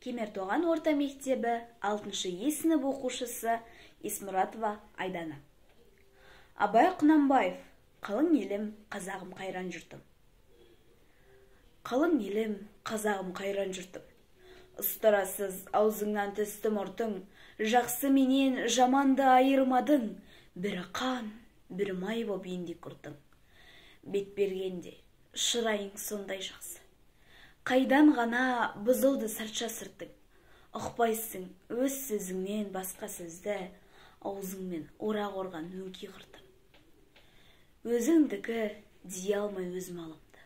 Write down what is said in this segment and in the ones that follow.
Кемертоған орта мектебі 6 Е сынып оқушысы Есмұратова Айдана. Абай Құнанбаев, қалың елім, қазағым қайран жұртым. Қалың елім, қазағым қайран жұртым. Ұстарасыз аузыңнан түсті мұртың, жақсы менен жаманды айырмадың, бірі қан, бірі май боп ендік құртың. Бет бергенде шырайың сондай жақсы. Қайдан ғана бұзылды сыртша сыртың. Ұқпайсың өз сөзіңнен басқа сөзді, аузыңмен орақ орған өңкей қыртың. Өзіңдікі дей алмай өз малымды.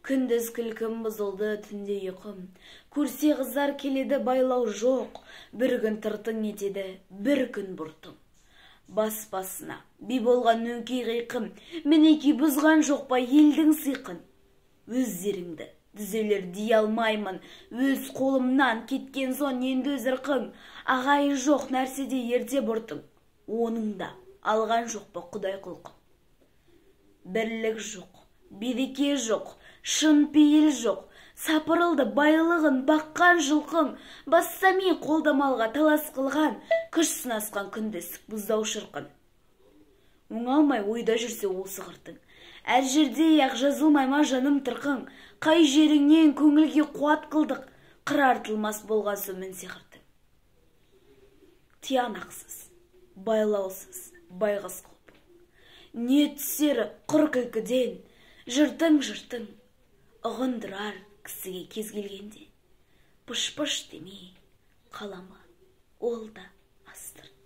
Күндіз күлкім бұзылды, түнде ұйқым. Көрсе қыздар келеді, байлау жоқ. Бір күн тыртың етеді, бір күн бұртың. Бас басына би болған өңкей қиқым, мінекей бұзған жоқ па елдің сиқын. Өздеріңді түзелер дей алмаймын, өз қолымнан кеткен соң енді өз ырқың. Ағайын жоқ нәрседе ерте бұртың, оның да алған жоқ па құдай құлқын. Бірлік жоқ, береке жоқ, шын пейіл жоқ, сапырылды байлығын баққан жылқың. Бассами қолдамалға талас қылған, күш сынасқан күндестік бұздау шырқын. Оңалмай ойда жүрсе осы қыртың, әр жерде-ақ жазылмай ма жаным тырқың. Қай жеріңнен көңілге қуат қылдық, қыр артылмас болған соң мінсе қыртың. Тиянақсыз, байлаусыз, байғыз құлпың. Не түсер құр күлкіден, жыртың-жыртың, ұғындырар кісіге кез келгенде. Пыш-пыш демей қалама ол да астыртын.